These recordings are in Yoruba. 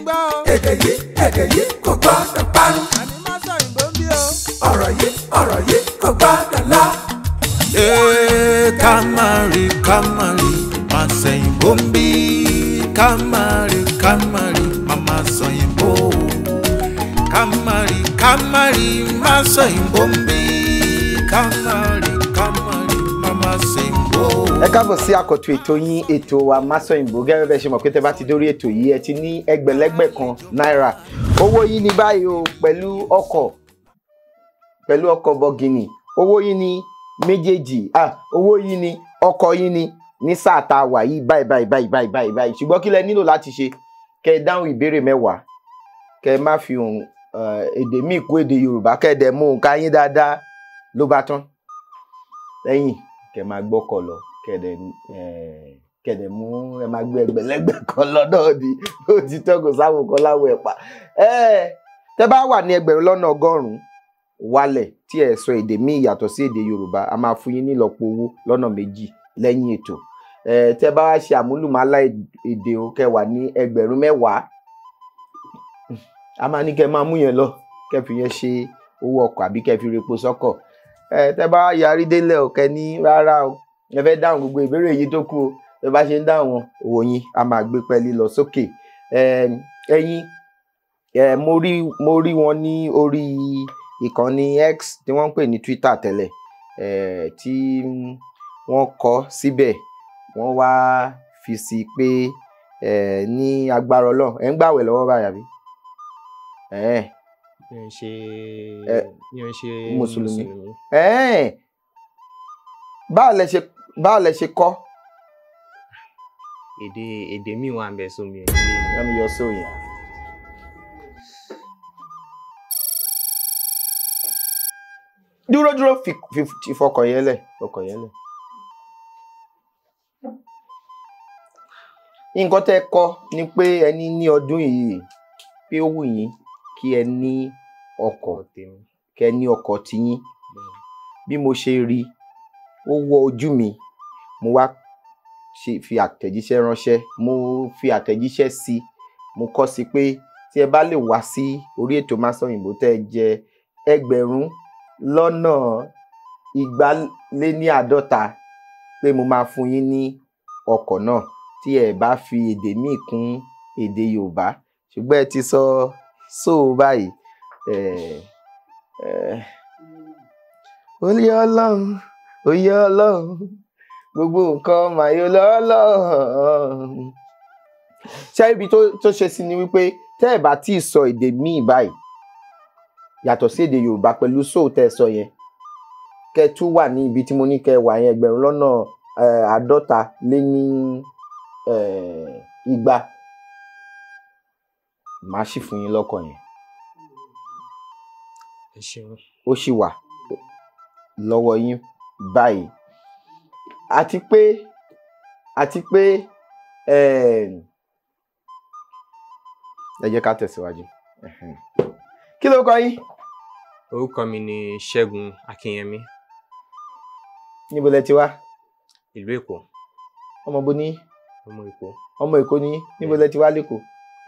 gbọ́ o. Èdè yìí kò gbọ́dọ̀ parun. Àní má sọ òyìnbó ń bí o. Ọ̀rọ̀ yìí kò gbọ́dọ̀ lọ. Ká má rí má sẹ̀yìnbó ń bí. Ká má rí má má sọ̀yìnbó. Ká má rí má sọ̀yìnbó ń bí. Ká má rí má má sẹ̀yìnbó. Ẹ káàbọ̀ sí àkọ́tún ètò yín, ètò wa Masòyìnbó. Gẹ́gẹ́ bẹ́ẹ̀ ṣe mọ̀ pé tẹ́ bá ti dórí ètò yìí, ẹ ti ní ẹgbẹ̀lẹ́gbẹ̀ kan náírà. Owó yín ní báyìí o, pẹ̀lú ọkọ̀ bọ̀gìnì. Owó yín ní méjèèjì, owó yín ní ọkọ̀ yín ní ní sáà tá a wà yìí báyìí báyìí báyìí báyìí báyìí báyìí. Ṣùgbọ́n kí lẹ nílò láti ṣe? Kẹ́ ẹ dáhùn ìbéèrè 10, kẹ́ ẹ má fi ohùn èdè míì kún èdè Yorùbá, kẹ́ ẹ dẹ̀ mú òǹkà yín dáadáa ló bá tán. Lẹ́yìn kẹ́ ẹ máa gbọ́kọ̀ lọ, kẹ̀dẹ̀ mú ẹ máa gbé ẹgbẹ̀lẹ́gbẹ̀ kan lọ́dọ̀ ni ó ti tọ́gò sáwọn kan láwọ̀ ẹ̀pà. Tẹ́ bá wà ní 100,000 wálẹ̀ tí ẹ sọ èdè míì yàtọ̀ sí èdè Yorùbá, a máa fún yín nílọ́po owó lọ́nà 2 lẹ́yìn ètò. Tẹ́ bá wá ṣe àmúlùmálà èdè o, kẹ́ wà ní 10,000, a máa ní kẹ́ máa mú yẹn lọ, kẹ́ fi yẹn ṣe owó ọkọ̀ àbí kẹ́ fi repo sọ́kọ̀. Tẹ́ bá yarí délẹ̀ o, kẹ́ ní rárá o, ẹ fẹ́ dáhùn gbogbo ìbéèrè yìí tó kù o, ẹ bá ṣe ń dáhùn owó yín a máa gbé pẹ́ẹ́lí lọ sókè. Ẹ̀yin, mo rí wọn ní orí ìkànnì X tí wọ́n ń pè ní Twitter tẹ́lẹ̀, tí wọ́n kọ síbẹ̀, wọ́n wá fi sí pé ní agbára Ọlọ́run. Ẹ ń gbàwẹ̀ lọ́wọ́ báyìí àbí? Mi ò ń ṣe Mùsùlùmí. Báwo lẹ ṣe kọ́? Èdè mi wà ń bẹ sómi ẹ̀ nílé. Let me yọ sóyè. Dúró fi fọkàn yẹn lẹ̀, Nǹkan tẹ́ kọ́ ni pé ẹni ní ọdún yìí pé ó wù yín kí ẹ ní ọkọ̀, kẹ́ ní ọkọ̀ tiyín. Bí mo ṣe rí, ó wọ ojú mi, mo wá fi àtẹ̀jíṣẹ́ ránṣẹ́, mo fi àtẹ̀jíṣẹ́ sí, mo kọ sí pé tí ẹ bá lè wá sí orí ètò Masòyìnbó tẹ́ ẹ jẹ 250,000 pé mo máa fún yín ní ọkọ̀ náà tí ẹ bá fi èdè míì kún èdè Yorùbá. Ṣùgbọ́n ẹ ti sọ sóò báyìí. Oyè Ọlọ́run, oyè Ọlọ́run, gbogbo nǹkan màyò lọ́lọ́run. Ṣé ibi tó ṣe sí ni wípé tẹ́ ẹ bá tí ì sọ èdè míì báyìí yàtọ̀ sí èdè Yorùbá pẹ̀lú sóò tẹ́ ẹ sọ yẹn, kẹ́ ẹ tún wà ní ibi tí mo ní kẹ́ ẹ wà yẹn, 250,000, màá sì fún yín lọ́kọ̀ yẹn. Ó sì wà lọ́wọ́ yín báyìí. Àti pé ẹ jẹ́ ká tẹ̀síwájú. Kí ló kọ yín? Orúkọ mi ni Ṣẹ́gun Akínyẹmí. Níbo lẹ ti wá? Ìlú Èkó. Ọmọ bo ní? Ọmọ Èkó. Ọmọ Èkó ní? Níbo lẹ ti wá lÉkòó?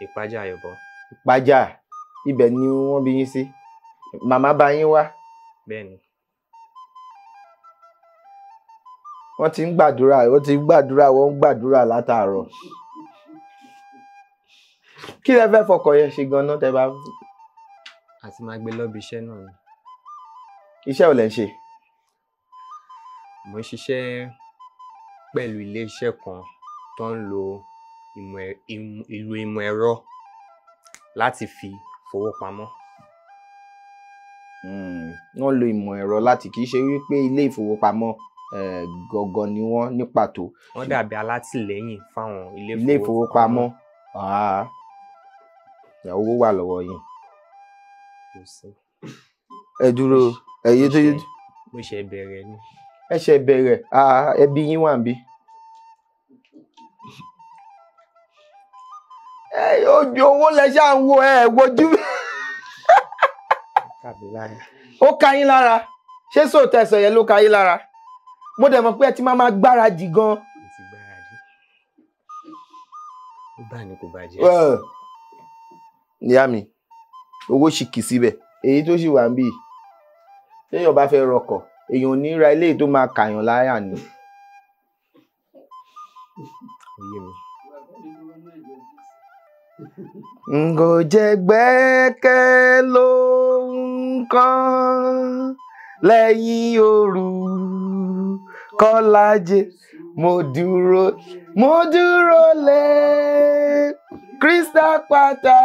Ìpájà Ayọ̀bọ. Ìpájà, ibẹ̀ ni wọ́n bí yín sí. Màmá bá yín wá? Bẹ́ẹ̀ni. Wọ́n ti ń gbàdúrà, wọ́n ń gbàdúrà látàárọ̀. Kí lẹ fẹ́ fọkọ̀ yẹn ṣe gan-an tẹ́ bá? Àti máa gbé lọ́bi iṣẹ́ náà ni. Iṣẹ́ wo lẹ ń ṣe? Mo ń ṣiṣẹ́ pẹ̀lú ilé-iṣẹ́ kan tó ń lo ìlò ìmọ̀ ẹ̀rọ láti fi fowó pamọ́. Wọ́n lo ìmọ̀ ẹ̀rọ láti, kì í ṣe wípé ilé ìfowópamọ́ gangan ni wọ́n ní pàtó. Wọ́n dàbí alátìlẹ́yìn fáwọn ilé ìfowópamọ́. Owó wà lọ́wọ́ yín. Ẹ dúró, ẹyẹ tó yẹ. Mo ṣe bẹ̀rẹ̀ ni. Ẹ ṣe bẹ̀rẹ̀, ẹbí yín wà níbí. Ojú owó lẹ ṣáà ń wo, ẹ wojú. Ó ka yín lára. Ṣé sóòtẹ́ sọ yẹn ló ka yín lára? Mo dẹ̀ mọ̀ pé ẹ ti máa gbáradì gan. Mo ti gbáradì. Ó bá ní kò bàjẹ́. Ìyá mi, owó sì kì síbẹ̀. Èyí tó sì wà ń bì, téèyàn bá fẹ́ rọkọ̀, èèyàn ò ní ra eléyìí tó máa kàyàn láyà ni. Ó yé mi. N kò jẹ́ gbẹ́kẹ̀ lóhun kan lẹ́yìn òru kọ́lájẹ. Mo dúró lé Kristi àpáta,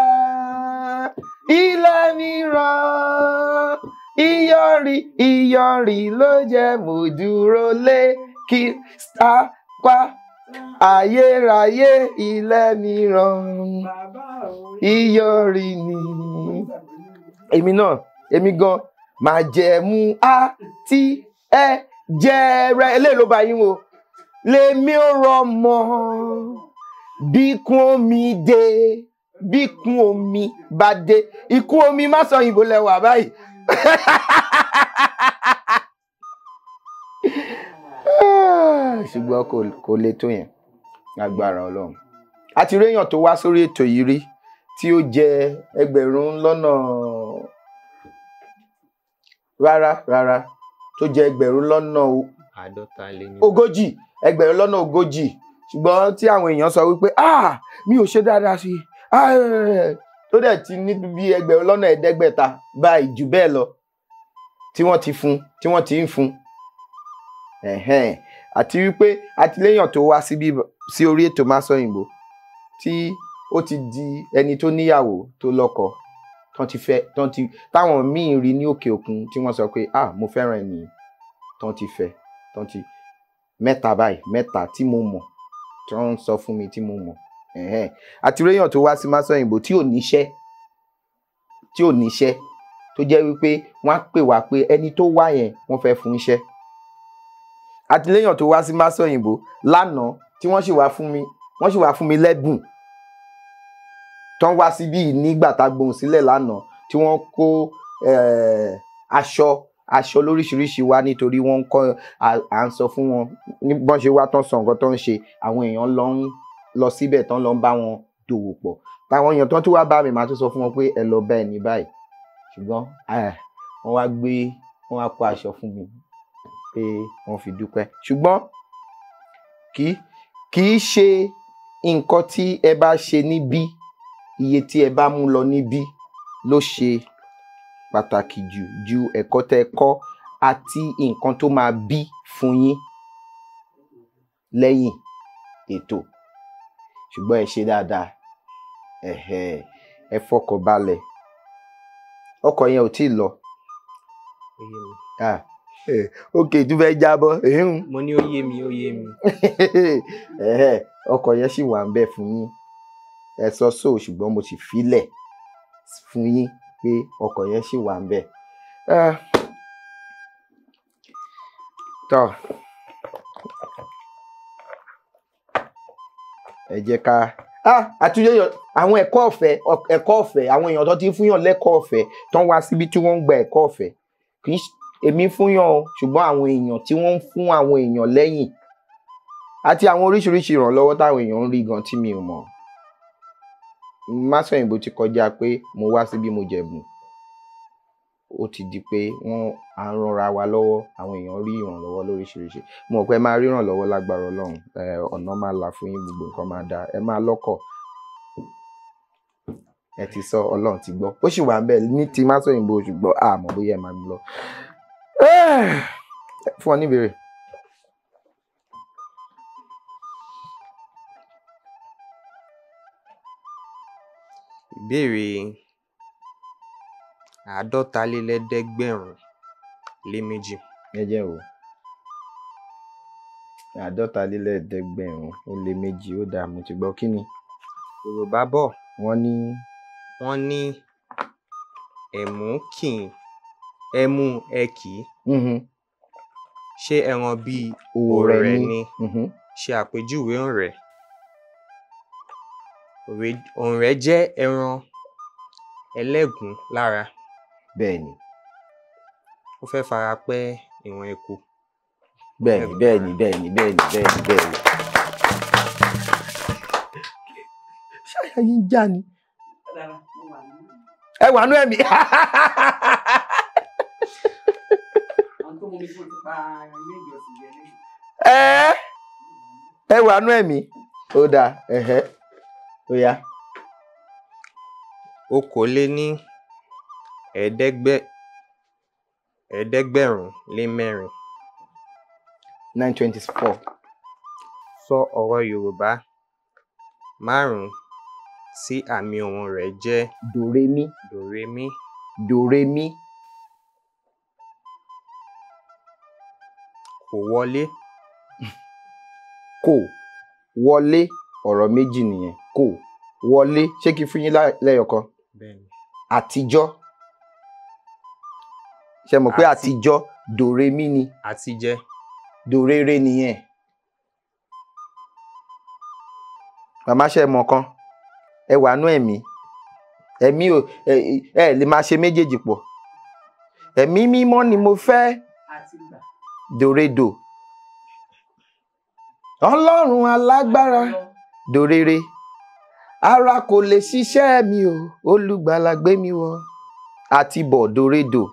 ilẹ̀ mìíràn, ìyọ̀rì ló jẹ́. Mo dúró lé Kristi àpáta, ayérayé, ilẹ̀ mìíràn, ìyọ̀rì ni. Èmi náà, èmi gan máa jẹ̀mú àti ẹ̀jẹ̀ rẹ̀. Eléyìí ló bá yín o. Lèmi ò rọmọ bíkún omi dé, bíkún omi bá dé, ikú omi má sọ òyìnbó lẹ́wà báyìí. Ṣùgbọ́n kò le tó yẹn, agbára Ọlọ́run. Àti réèyàn tó wá sórí ètò yìí rí tí ó jẹ ẹgbẹ̀rún lọ́nà rárá tó jẹ ẹgbẹ̀rún lọ́nà 40, ẹgbẹ̀rún lọ́nà 40. Ṣùgbọ́n tí àwọn èèyàn sọ wípé ah, mi ò ṣe dáadáa sí i, tó dẹ̀ ti ní bí ẹgbẹ̀rún lọ́nà 500 báyìí jù bẹ́ẹ̀ lọ tí wọ́n ti fún, tí wọ́n ti ń fún. Àti wípé àtìlẹ́yìn tó wá síbí sí orí ètò Masọ̀yìnbó tí ó ti di ẹni tó níyàwó tó lọ́kọ, tán ti fẹ́, tán ti táwọn míì rí ní òkè òkun tí wọ́n sọ pé ah, mo fẹ́ràn ẹni, tán ti fẹ́, tán ti mẹ́ta báyìí, mẹ́ta tí mo mọ̀, tí wọ́n ń sọ fún mi tí mo mọ̀. Àti réyàn tó wá sí Masọ̀yìnbó tí ò níṣẹ́, tó jẹ́ wípé wọ́n á pè wá pé ẹni tó wá yẹn wọ́n fẹ́ fún iṣẹ́. Àti léyàn tó wá sí Masọ̀yìnbó lánàá tí wọ́n sì wá fún mi, wọ́n sì wá fún mi lẹ́bùn, tán wá síbí nígbà tá a gbohùn sílẹ̀ lánàá, tí wọ́n kó aṣọ lóríṣiríṣi wá nítorí wọ́n ń kọ́ à ń sọ fún wọn bọ́n ṣe wá tán sọ nǹkan tó ń ṣe, àwọn èèyàn lọ ń lọ síbẹ̀ tán lọ ń bá wọn dòwò pọ̀. Táwọn èèyàn tán tún wá bá mi, màá tún sọ fún wọn pé ẹ lọ bá ẹni báyìí. Ṣùgbọ́n wọ́n wá gbé, wọ́n wá kó aṣọ fún mi pé wọ́n fi dúpẹ́. Ṣùgbọ́n kì í ṣe nǹkan tí ẹ bá ṣe níbí, iye tí ẹ bá mú lọ níbí ló ṣe pàtàkì jù ju ẹ̀kọ́ tẹ́ kọ́ àti nǹkan tó máa bí fún yín lẹ́yìn ètò. Ṣùgbọ́n ẹ ṣe dáadáa, ẹ fọkàn balẹ̀, ọkọ̀ yẹn ò tí ì lọ. Òkè tún fẹ́ jábọ́. Mo ní ó yé mi, ó yé mi. Ọkọ̀ yẹn sì wà ń bẹ̀ fún yín. Ẹ sọ sóò, ṣùgbọ́n mo sì filẹ̀ fún yín pé ọkọ̀ yẹn sì wà ń bẹ̀. Tọ́ ẹ jẹ́ ká àtúnyẹ àwọn ẹ̀kọ́ ọ̀fẹ́, àwọn èèyàn tó ti ń fúnyàn lẹ́kọ̀ọ́ ọ̀fẹ́ tó ń wá síbi tí wọ́n ń gba ẹ̀kọ́ ọ̀fẹ́. Kì í èmi fúnyàn o, ṣùgbọ́n àwọn èèyàn tí wọ́n ń fún àwọn èèyàn lẹ́yìn àti àwọn oríṣiríṣi ìrànlọ́wọ́ táwọn èèyàn ń rí gan tí mi ò mọ̀. Masọ̀yìnbó ti kọjá pé mo wá síbí mo jẹ̀bùn, ó ti di pé wọ́n à ń ranra wa lọ́wọ́, àwọn èèyàn rí ìrànlọ́wọ́ lóríṣiríṣi. Mo mọ̀ pé ẹ máa rí ìrànlọ́wọ́ lágbára Ọlọ́run, ọ̀nà máa là fún yín, gbogbo nǹkan máa dáa, ẹ máa lọ́kọ̀. Ẹ ti sọ, Ọlọ́run ti gbọ́. Ó sì wà ń bẹ̀ ní ti Masọ̀yìnbó, ṣùgbọ́n a mọ̀ bóyá ẹ máa lọ. Fún ọ níbèrè. Ìbéèrè 250,002. Ẹ jẹ́ o. 250,002, ó dáa, mo ti gbọ́. Kí ni? Yorùbá bọ̀. Wọ́n ní. Wọ́n ní ẹ̀mú kì í, ẹmú ẹ kì í. Ṣé ẹran bíi òrẹ̀ ni? Ṣe àpèjúwe òǹrẹ̀. Òǹrẹ̀ jẹ́ ẹran ẹlẹ́gùn lára. Bẹ́ẹ̀ni. Ó fẹ́ fara pẹ́ ìwọ̀n eku. Bẹ́ẹ̀ni, bẹ́ẹ̀ni, bẹ́ẹ̀ni, bẹ́ẹ̀ni, bẹ́ẹ̀ni, bẹ́ẹ̀ni. Ṣáyà yín já ni. Ẹ wà nú ẹ̀mí. Ẹ wà nú ẹ̀mí. Ó dáa, ẹ̀hẹ́, ó yá. 724. 924. Sọ ọ̀rọ̀ Yorùbá márùn-ún tí àmì ohùn rẹ̀ jẹ́ dòremí. Dòremí. Dòremí. Kò wọlé. Kò wọlé, ọ̀rọ̀ méjì nìyẹn. Kò wọlé. Ṣé kí n fún yín lẹ́yọ̀kan? Bẹ́ẹ̀ni. Àtijọ́. Ṣé mọ̀ pé àtijọ́ dòremí ni? Àtijẹ́. Dòrere nìyẹn. Màmá ṣe mọ̀ kan. Ẹ wà nú ẹ̀mí. Ẹ̀mí ò ẹ lè máa ṣe méjèèjì pọ̀. Ẹ̀mí mímọ́ ni mo fẹ́. Dòredò. Ọlọ́run alágbára. Dòrere. Ara kò lè ṣiṣẹ́ mi o, olùgbàlà gbé mi wọ̀. Àti bọ̀ dòredò.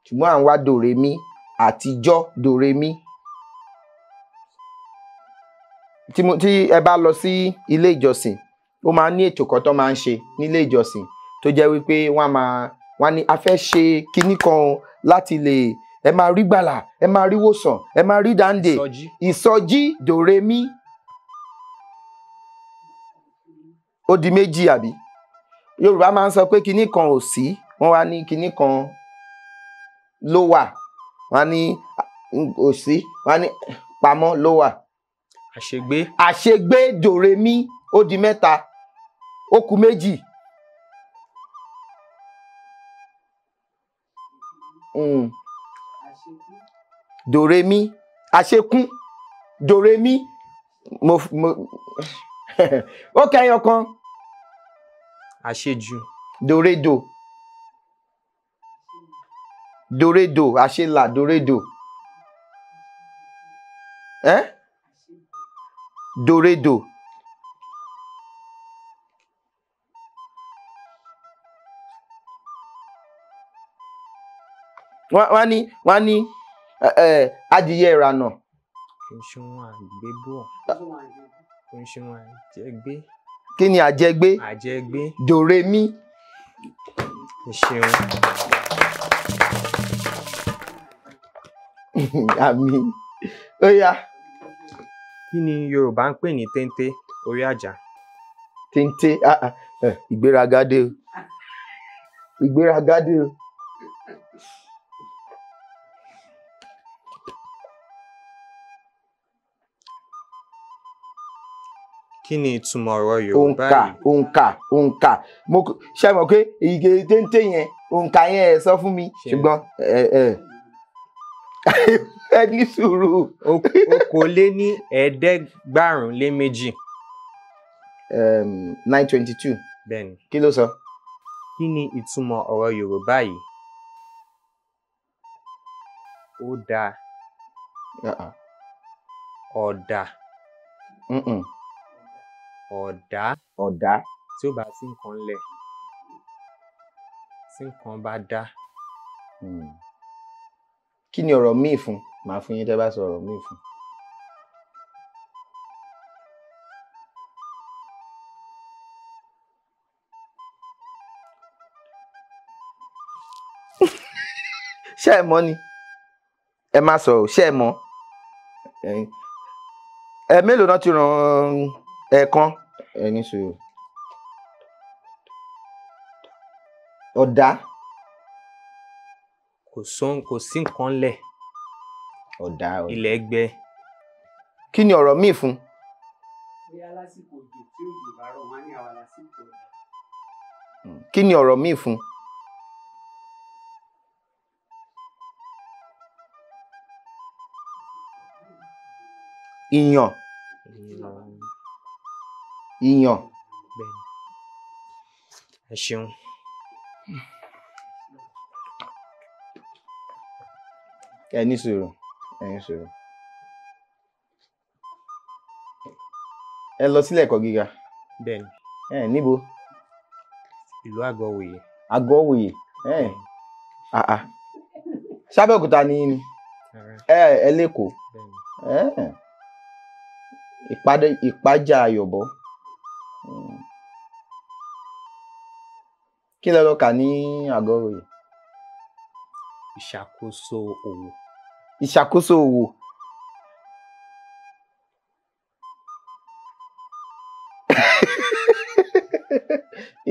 Ṣùgbọ́n à ń wá dòremí, àtijọ́ dòremí. Tí ẹ bá lọ sí ilé ìjọsìn, ó máa ní ètò kan tó máa ń ṣe nílé ìjọsìn tó jẹ́ wípé wọ́n á ní a fẹ́ ṣe kinní kan láti lè ẹ máa rí gbàlà, ẹ máa rí wòsàn, ẹ máa rí dáńdè. Ìsọjí dòremí. Ó di méjì àbí? Yorùbá máa ń sọ pé kinní kan ò sí, wọ́n wá ní kinní kan ló wà, wọ́n á ní ò sí, wọ́n á ní pamọ́ ló wà. Àṣegbé. Àṣegbé dòremí, ó di mẹ́ta, ó kù méjì. Dòremí, àṣekún, dòremí, mo ó kẹyọ kan. Àṣejù. Dòredò. Dòredò, àṣelà, dòredò. Ẹ́? Dòredò. Wọ́n ní adìyẹ ìrànà. Kì í ṣe ohun àgbébọ̀. Kì í ṣe ohun àjẹgbé. Kí ni àjẹgbé? Àjẹgbé. Dòremí. Ẹ ṣeun. Àmín. Ó yá. Kí ni Yorùbá ń pè ní téńté orí àjà? Téńté, ìgbéraga dé o. Ìgbéraga dé o. Kí ni ìtumọ̀ ọ̀rọ̀ Yorùbá yìí? Òǹkà, òǹkà. Mo ṣe mọ̀ pé ìgè téńté yẹn, òǹkà yẹn ẹ sọ fún mi, ṣùgbọ́n ẹ ní sùúrù. 752. 922. Bẹ́ẹ̀ni. Kí ló sọ? Kí ni ìtumọ̀ ọ̀rọ̀ Yorùbá yìí? Ó dáa. Ọ̀dà. Ọ̀dá. Ọ̀dá. Tí ó bá sí nǹkan lẹ̀, tí nǹkan bá dá. Kí ni ọ̀rọ̀ míì fún? Màá fún yín tẹ́ bá sọ ọ̀rọ̀ míì fún. Ṣé ẹ mọ̀ ni? Ẹ má sọ, ṣé ẹ mọ̀? Ẹ mélòó náà ti ràn ẹ̀ẹ̀kan? Ẹ ní sùúrù. Ọ̀dá. Kò sí nǹkan lẹ̀. Ọ̀dá. Ilẹ̀ gbẹ. Kí ni ọ̀rọ̀ míì fún? Bóyá lásìkò òjò tí òjò bá rọ̀, wọ́n á ní àwa lásìkò ọ̀dá. Kí ni ọ̀rọ̀ míì fún? Ìyàn. Ìyàn. Bẹ́ẹ̀ni. Ẹ ṣeun. Ẹ ní sùúrù, ẹ ní sùúrù. Ẹ lọ sílé ẹ̀kọ́ gíga. Bẹ́ẹ̀ni. Ẹ níbo? Ìlú Àgọ́wòye. Àgọ́wòye. Ṣ'Abẹ́òkúta ni yín ni? Ẹ lẹ́kọ̀ọ́. Ìpájà Ayọ̀bọ. Kí lẹ lọ kà ní Àgọ́wòye? Ìṣàkóso òwò. Ìṣàkóso òwò.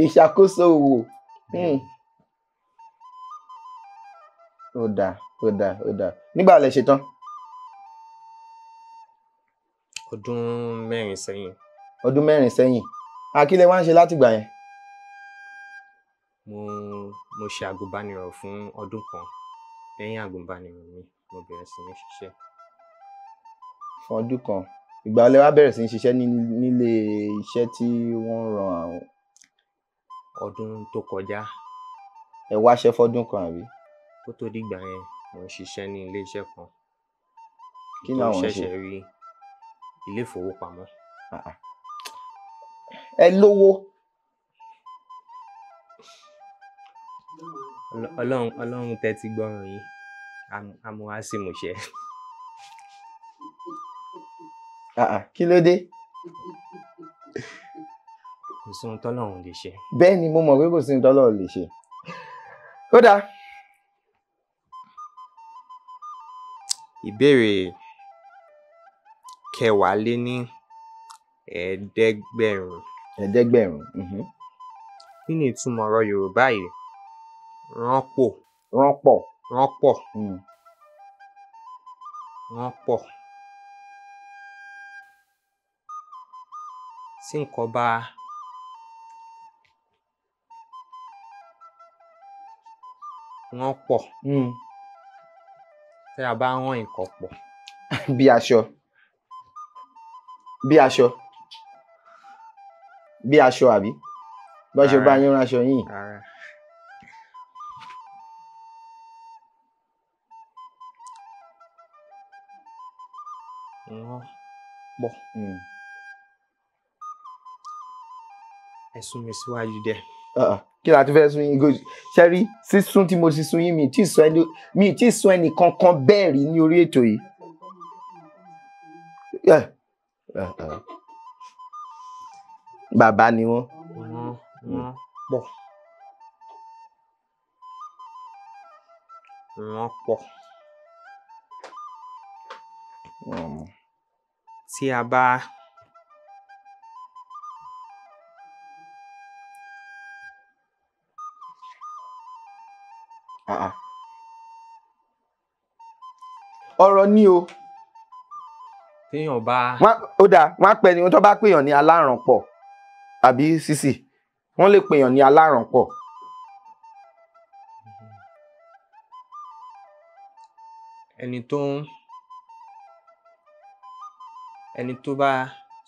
Ìṣàkóso òwò. Ó dáa, ó dáa, ó dáa. Nígbà wo lẹ ṣe tán? Ọdún 4 sẹ́yìn. Ọdún 4 sẹ́yìn. Kí lẹ wá ń ṣe látìgbà yẹn? Mo ṣe àgùnbánirọ̀ fún ọdún kan. Lẹ́yìn àgùnbánirọ̀ mi, mo bẹ̀rẹ̀ sí ní ṣiṣẹ́. Fún ọdún kan. Ìgbà wo lẹ wá bẹ̀rẹ̀ sí ní ṣiṣẹ́ nílé iṣẹ́ tí wọ́n ń ran àwọn? Ọdún tó kọjá. Ẹ wáṣẹ́ fọ́dún kan àbí? Kó tó dìgbà yẹn, mo ń ṣiṣẹ́ ní ilé iṣẹ́ kan. Kí ni àwọn ń ṣe? Tó ṣẹ̀ṣẹ̀ rí ilé ìfowópamọ́. Ẹ lówó. Ọlọ́run tẹ́tí gbọ́ràn yín, àmọ́ á sì múṣẹ. Kí ló dé? Kò sí ohun tọ́lọ́run lè ṣe. Bẹ́ẹ̀ ni, mo mọ̀ pé kò sí ohun tọ́lọ́run lè ṣe. Ó dáa. Ìbéèrè 5,200. 500. Kí ni ìtumọ̀ ọ̀rọ̀ Yorùbá yìí? Ránpò. Ránpọ̀. Ránpọ̀. Ránpọ̀. Tí nǹkan bá ránpọ̀. Tí a bá rán nǹkan pọ̀. Bí aṣọ. Bí aṣọ. Bí aṣọ àbí? Bá ṣe bá yín ránṣọ yín. Ránpọ̀. Ẹ sún mi síwájú díẹ̀. Kí la ti fẹ́ sún yín? Ṣé rí sísún tí mo ti sún yín, mi tí sún ẹnì kankan bẹ́ẹ̀ rí ní orí ètò yìí. Bàbá ni wọ́n. Ránpọ̀. Ránpọ̀. Tí a bá Ọ̀rọ̀ ni o. Téèyàn bá. Ó dáa, wọ́n á pẹ́ ni wọ́n tó bá pèèyàn ní alárànpọ̀ àbí sísì. Wọ́n lè pèèyàn ní alárànpọ̀. Ẹni tó bá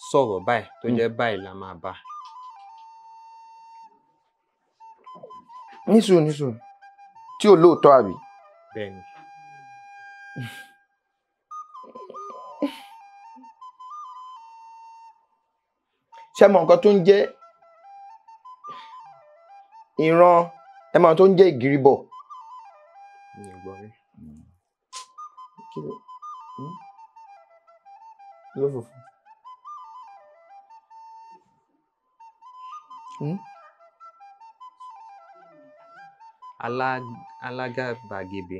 sọ̀rọ̀ báyìí tó jẹ́ báyìí la máa bá. Nísùúrù nísùúrù. Tí ò lóòótọ́ àbí? Bẹ́ẹ̀ni. Ṣé mọ nǹkan tó ń jẹ́ ìran, ẹ mọ nǹkan tó ń jẹ́ ìgìrìbọ̀? Mi ò gbọ́ rí. Kí ló ló fòfò? Alágàbàgebè.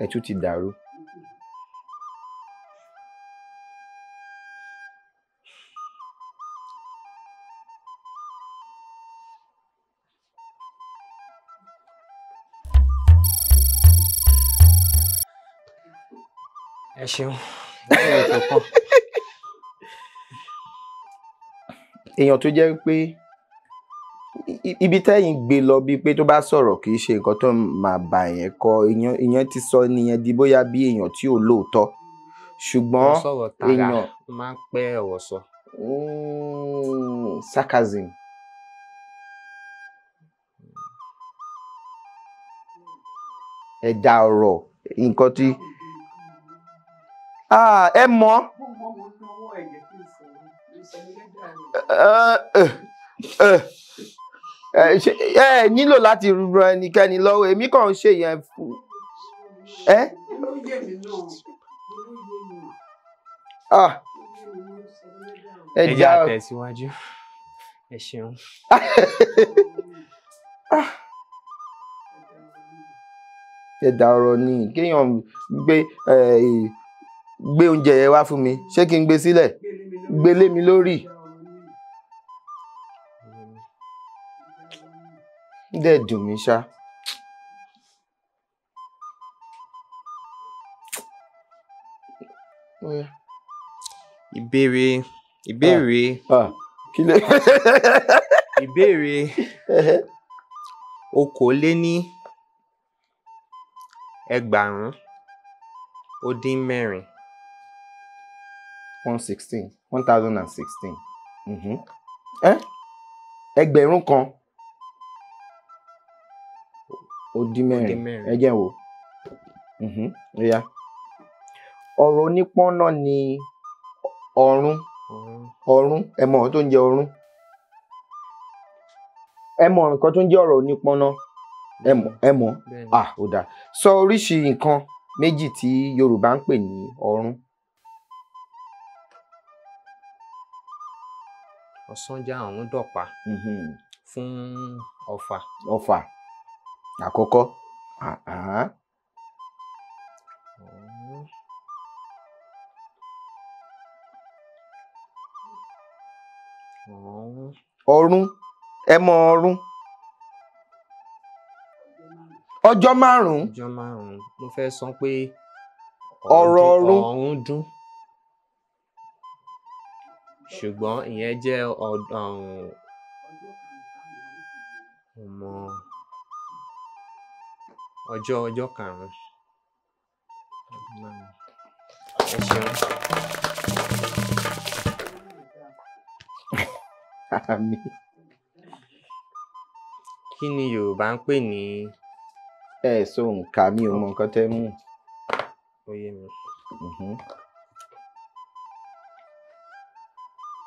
Ẹ tún ti dàrú. Ẹ ṣeun. Ìbéèrè tó kàn. Èèyàn tó jẹ́ pé ibi tẹ́yìn gbé lọ bíi pé tó bá sọ̀rọ̀ kì í ṣe nǹkan tó máa bà yẹn kọ, èèyàn ti sọ nìyẹn di bóyá bí èèyàn tí ò lóòótọ́. Ṣùgbọ́n èèyàn ó máa ń pẹ́ ọ̀rọ̀ sọ. Sarcasm. Ẹ̀dà ọ̀rọ̀ nǹkan tí ẹ mọ̀. Ẹ nílò láti ran ẹnikẹ́ni lọ́wọ́, èmi kàn ń ṣe yẹn fún ẹ. Ẹ jẹ́ á tẹ̀síwájú. Ẹ ṣeun. Ẹ̀dà ọ̀rọ̀ ni kéèyàn gbé gbé oúnjẹ yẹn wá fún mi, ṣé kí n gbé sílẹ̀, gbé lé mi lórí. Dẹ̀ dùn mí ṣá. Ìbéèrè ìbéèrè ìbéèrè 16,046. 116 1016. Ẹgbẹ̀rún kan ó dín mẹ́rin. Ẹ jẹ́ n wò. Ọ̀rọ̀ onípọ́nná ni ọ̀run. Ọ̀run, ẹ mọ̀ nǹkan tó ń jẹ́ ọ̀run. Ẹ mọ̀ nǹkan tó ń jẹ́ ọ̀rọ̀ onípọ́nná. Ẹ mọ̀. Ah, ó dáa. Sọ oríṣi nǹkan méjì tí Yorùbá ń pè ní ọ̀run. Ọ̀sánjá ọ̀run dọ̀pá fún ọfà. Ọfà àkọ́kọ́. Ọ̀run, ẹ mọ̀ ọ̀run. Ọjọ́ márùn-ún. Ọjọ́ márùn-ún. Mo fẹ́ sọ pé ọ̀rọ̀ ọ̀run. Ọ̀run dún. Ṣùgbọ́n ìyẹn jẹ́ ọmọ ọjọ́ karùn-ún. Ẹ ṣeun. Àmín. Kí ni Yorùbá ń pè ní? Ẹ sọ nǹka, mi ò mọ nǹkan tẹ́ mú. Ó yé mi.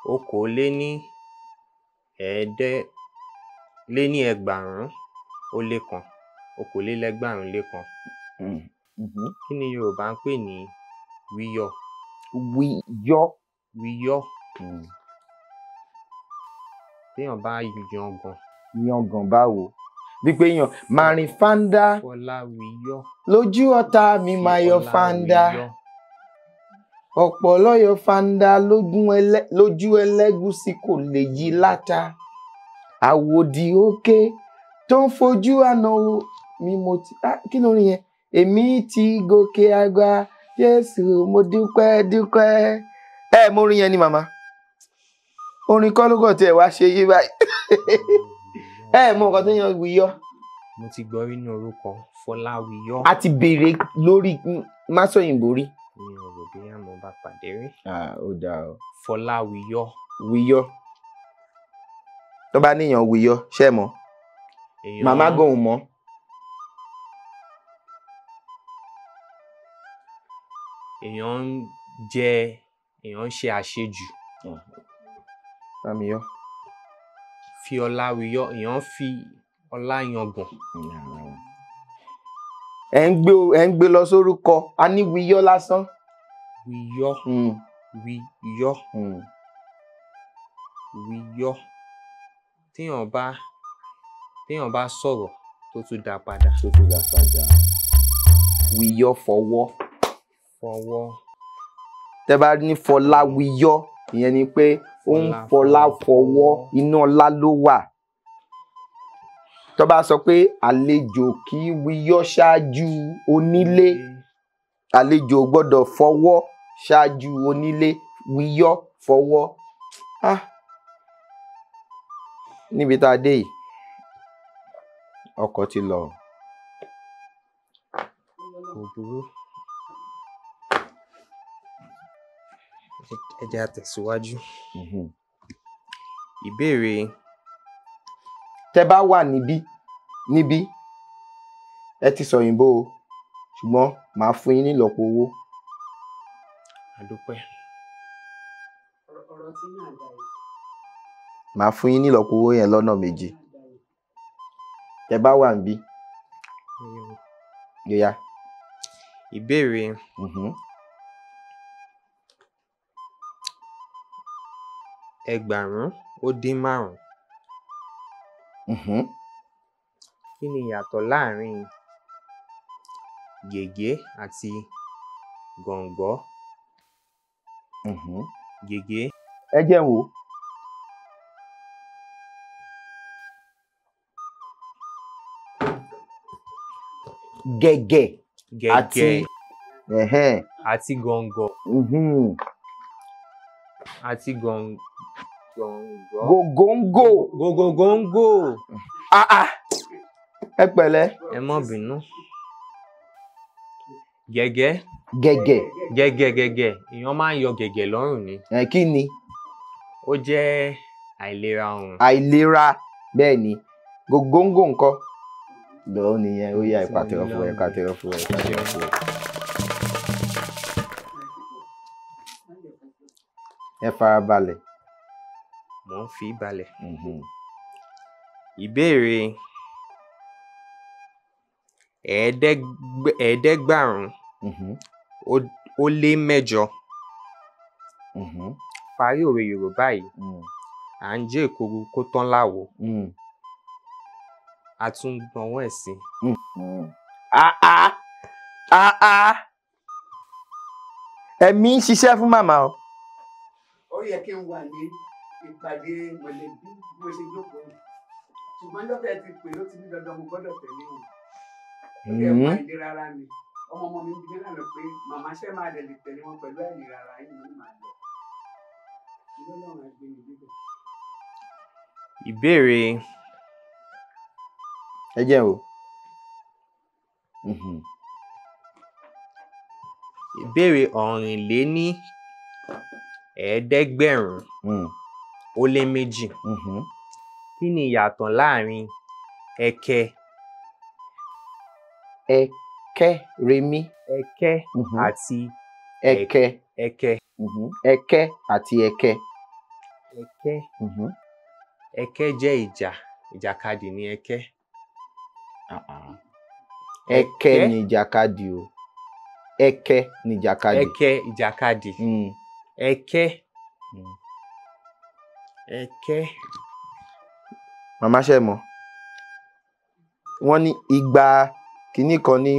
2,501. 2,001. Kí ni Yorùbá ń pè ní wíyọ̀? Wíyọ̀. Wíyọ̀. Téèyàn bá yangàn. Yangàn báwo? Bí pé yàn máa rìn fáńdá. Fọlá wíyọ̀. Lójú ọ̀tá mi máa yọ fáńdá. Ọ̀pọ̀ lọ́yọ̀ fáńdá lójú ẹlẹ́gùsí kò lè yí láta. Àwòdì òkè tó ń fojú àná mi mo ti. Kí lórin yẹn? Èmi ti gòkè àgbà, Jésù mo dúpẹ́ dúpẹ́. Ẹ mo orin yẹn ni màmá. Orin kọ́ ló kàn tiẹ̀ wá ṣe yí báyìí. Ẹ mọ nǹkan tó yan wíyọ́. Mo ti gbọ́ rí ní orúkọ Fọláwíyọ́. A ti béèrè lórí Másọ̀yìnbó rí. Mi ò rò bí àmọ́ bá pàdé rí. Ó dáa o. Fọláwíyọ́. Wíyọ́. Tó bá níyàn wíyọ́, ṣé ẹ mọ̀? Màmá gan ò mọ̀. Èèyàn ń jẹ, èèyàn ń ṣe àṣejù. Bámiyọ́. Fi ọlá wíyọ́, èèyàn ń fi ọlá yangàn. Ẹ ń gbé lọ sórúkọ, a ní wíyọ́ lásán. Wíyọ́. Wíyọ́. Wíyọ́. Téèyàn bá sọ̀rọ̀ tó tún dá padà. Tó tún dá padà. Wíyọ́ fọwọ́. Fọwọ́. Tẹ́ bá ní Fọlá wíyọ́, ìyẹn ni pé ó ń fọlá fọwọ́, iná ọlá ló wà. Tó bá sọ pé àlejò kì í wíyọ́ ṣáájú onílé, àlejò gbọ́dọ̀ fọwọ́ ṣáájú onílé, wíyọ́ fọwọ́. Níbi tá a dé yìí, ọkọ̀ ti lọ. Kò burú. Ẹ jẹ́ á tẹ̀síwájú. Ìbéèrè. Tẹ́ bá wà níbí ẹ ti sọ òyìnbó o, ṣùgbọ́n màá fún yín nílọ́po owó. A dúpẹ́. Ọ̀rọ̀ tí náà dà yìí. Màá fún yín nílọ́po owó yẹn lọ́nà méjì. Tẹ́ bá wà níbí. Yóyá. Ìbéèrè 15. Kí ni ìyàtọ̀ láàrin gègé àti gọ̀ǹgọ́? Gègé. Ẹ jẹ́ n wò. Gẹ̀gẹ̀ àti àti gọ̀ǹgọ̀. Àti gọ̀ǹgọ̀. Gògóńgò. Gògóńgò. Ẹ pẹ̀lẹ́. Ẹ má bínú. Gẹ̀gẹ̀. Gẹ̀gẹ̀. Gẹ̀gẹ̀ gẹ̀gẹ̀. Èèyàn máa ń yọ gẹ̀gẹ̀ lọ́rùn ni. Kí ni? Ó jẹ́ àìlera ọrùn. Àìlera, bẹ́ẹ̀ ni. Gògóńgò ńkọ́? Lọ́wọ́ nìyẹn, ó yá, ìpàtẹ́wọ́ fún ẹ, ìpàtẹ́wọ́ fún ẹ, ìpàtẹ́wọ́ fún ẹ. Ẹ farabalẹ̀. Mò ń fi balẹ̀. Ìbéèrè 8,508. Parí òwe Yorùbá yìí. À ń jẹ́ èkuru kó tán láwo. A tún gbọ́nwọ́ ẹ̀ sí. Ẹ̀mí ń ṣiṣẹ́ fún màmá o. Ó yẹ kí n wà ní ìpàdé mọ̀lẹ́bí bí mo ṣe jókòó yìí. Ṣùgbọ́n lọ́tẹ̀ ti pè ló ti ní dandan mo gbọ́dọ̀ tẹ̀lé wọn. Ó yẹ kó àìlera ara mi. Ọmọ ọmọ mi bí lánàá pé màmá ṣẹ́ máa dẹ̀ lè tẹ̀lé wọn pẹ̀lú àìlera ara yìí mo ní màá lọ. Ìlọ́lọ́run á gbé mi débẹ̀. Ìbéèrè. Ẹ jẹ́ o. Ìbéèrè 7,502. Kí ni ìyàtọ̀ láàrin ẹkẹ? Ẹkẹ remi. Ẹkẹ àti ẹkẹ. Ẹkẹ. Ẹkẹ àti ẹkẹ. Ẹkẹ. Ẹkẹ jẹ́ ìjà, ìjàkadì ni ẹkẹ. Ẹkẹ ni ìjàkadì o. Ẹkẹ ni ìjàkadì. Ẹkẹ ìjàkadì. Ẹkẹ. Ẹkẹ. Màmá ṣe mọ̀. Wọ́n ní igba kìíní kan ní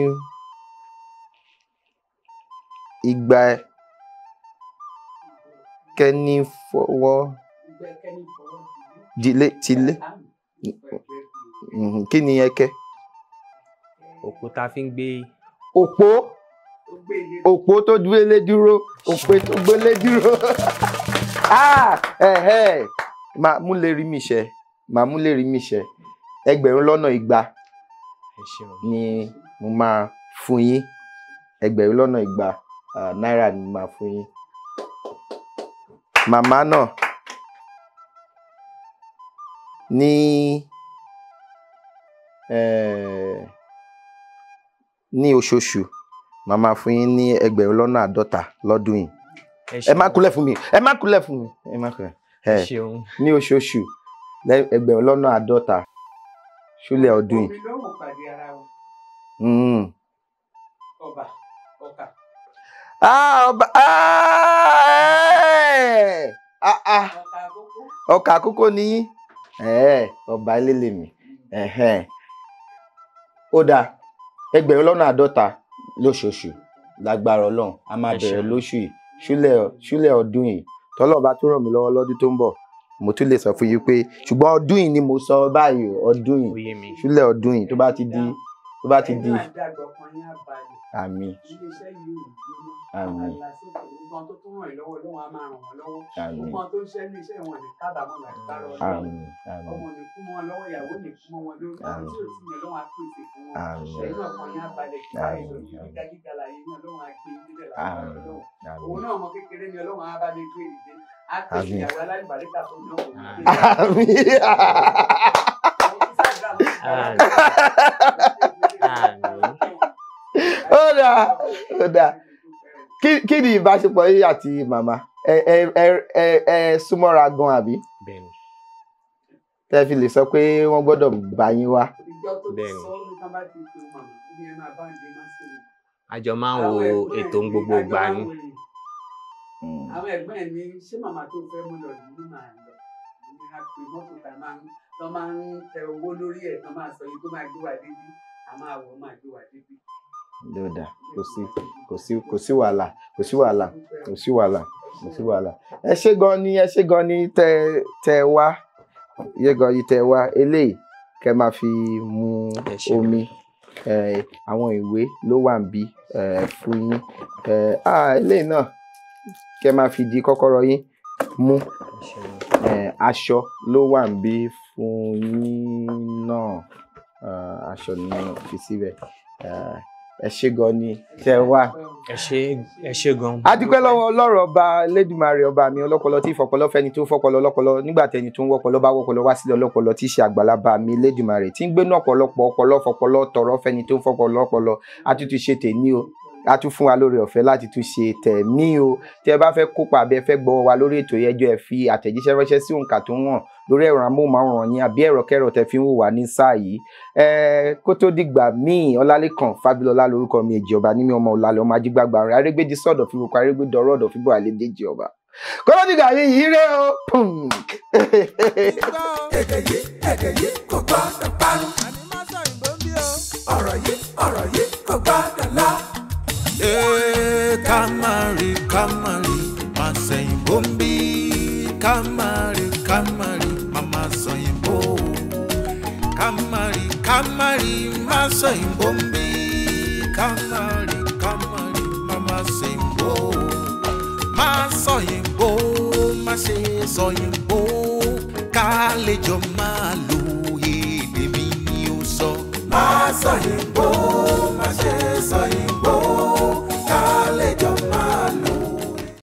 igba kẹ́ni fọwọ́ dilé tilé. Kí ni ẹkẹ? Òpó tá fi ń gbé. Òpó. Òpó tó gbélé dúró. Òpó tó gbélé dúró. Màá mú lè rí mi ṣe. Màá mú lè rí mi ṣe. 2,000 ni mo máa fún yín. 2,000 náírà ni mo máa fún yín. Màmá náà ní ní oṣooṣù màá máa fún yín ní 50,000 lọ́dún yìí. Ẹ má kúnlẹ̀ fún mi, ẹ má kúnlẹ̀ fún mi, ẹ má kúnlẹ̀. Ní oṣooṣù 50,000 ṣúlẹ̀ ọdún yìí. Omi ló wò pàdé ara wọn. Ọba ọkà. Ọba ọkà àkókò ní yín. Ọba ilé lèmi. Ó dáa, 50,000 lóṣooṣù lágbára Ọlọ́run. A máa bẹ̀rẹ̀ lóṣù yìí, ṣúlẹ̀ ọdún yìí. Tọ́lọ́run bá tún ràn mí lọ́wọ́ lọ́dún tó ń bọ̀, mo tún lè sọ fún yín pé ṣùgbọ́n ọdún yìí ni mo sọ báyìí, ọdún yìí, ṣúlẹ̀ ọdún yìí tó bá ti di tó bá ti di. Àmín. Àmín. Àmín. Àmín. Àmín. Àmín. Ó dáa, ó dáa. Kí ni ìbáṣepọ̀ yìí àti màmá? Ẹ súnmọ́ra gan àbí? Bẹ́ẹ̀ni. Tẹ́ fi lè sọ pé wọ́n gbọ́dọ̀ bá yín wá. Ìjọ tó ti sọ ní tán bá ti pè màmá ní ẹ máa bá ń dé má sí mi. A jọ máa ń wo ètò ń gbogbo ìgbà ni. Àwọn ẹ̀gbọ́n ẹ̀ ní ṣé màmá tó fẹ́ mú lọ yìí máa lọ ní a pè mọ́tò tá a máa ń tẹ owó lórí ẹ̀ tán máa sọ yìí tó máa gbé wa débi a máa wọ̀ máa gbé wa débi. Dódà kò sí wàhálà kò sí wàhálà kò sí wàhálà kò sí wàhálà. Ẹ ṣé gan ni, ẹ ṣé gan ni tẹ wá yé gan ni tẹ wá. Eléyìí kẹ máa fi mu omi. Àwọn ìwé ló wà níbí fún yín. Eléyìí náà kẹ máa fi di kọ́kọ́rọ́ yín mú. Aṣọ ló wà níbí fún yín náà. Aṣọ ni wọ́n fi síbẹ̀. Ẹ ṣé gan ni tẹ wá. Ẹ ṣé gan. A dúpẹ́ lọ́wọ́ Ọlọ́run ọba Elédùmarè ọba mi ọlọ́pọlọ tí ìfọpọlọ fẹ́ni tó fọpọlọ ọlọ́pọlọ nígbà tẹni tó ń wọpọlọ bá wọpọlọ wá sílẹ̀ ọlọ́pọlọ tí í ṣe àgbàlagbà mi Elédùmarè tí ń gbénú ọ̀pọ̀lọpọ̀ ọpọlọ fọpọlọ tọrọ fẹ́ni tó ń fọpọlọ ọpọlọ. A tún ti ṣe tèmi o, a tún fún wa lórí ọ̀fẹ́ láti tún ṣe tẹ̀mí o. Tí ẹ bá fẹ́ kópa àbí ẹ fẹ́ gbọ́ wa lórí ètò yẹn, jọ̀ọ́ ẹ fi àtẹ̀jíṣẹ́ ránṣẹ́ sí òǹkà tó wọ̀n lórí ẹ̀rọ amóhùnmáwòrán yín àbí ẹ̀rọ kẹ́rọ tẹ́ fi ń wò wá ní sáà yìí. Kó tó dìgbà míì, Ọlálékàn Fábílọ́lá lórúkọ mi, Èjì Ọba ní mi, ọmọ Ọ̀làlẹ̀, ọmọ ajígbàgbà rẹ̀ arégbèjì sọ̀dọ̀ fi rúkọ arégbèdọ̀rọ̀ ọ̀dọ̀ fíbọ̀ àlédèjì ọba. Kó tó dìgbà míì, ire o. Èdè yìí kò gbọ́dọ̀ parun. Ọ̀rọ̀ yìí kò gbọ́dọ̀ lọ. Ká má rí má sẹ̀yìnbó ń bí. Ká má rí má sọ̀yìnbó. Ká má rí má sọ̀yìnbó ń bí. Ká má rí má sẹ̀yìnbó. Má sọ̀yìnbó, má ṣe sọ̀yìnbó. Ká lè jọ máa lo èdè mi ni ó sọ. Má sọ̀yìnbó, má ṣe sọ̀yìnbó.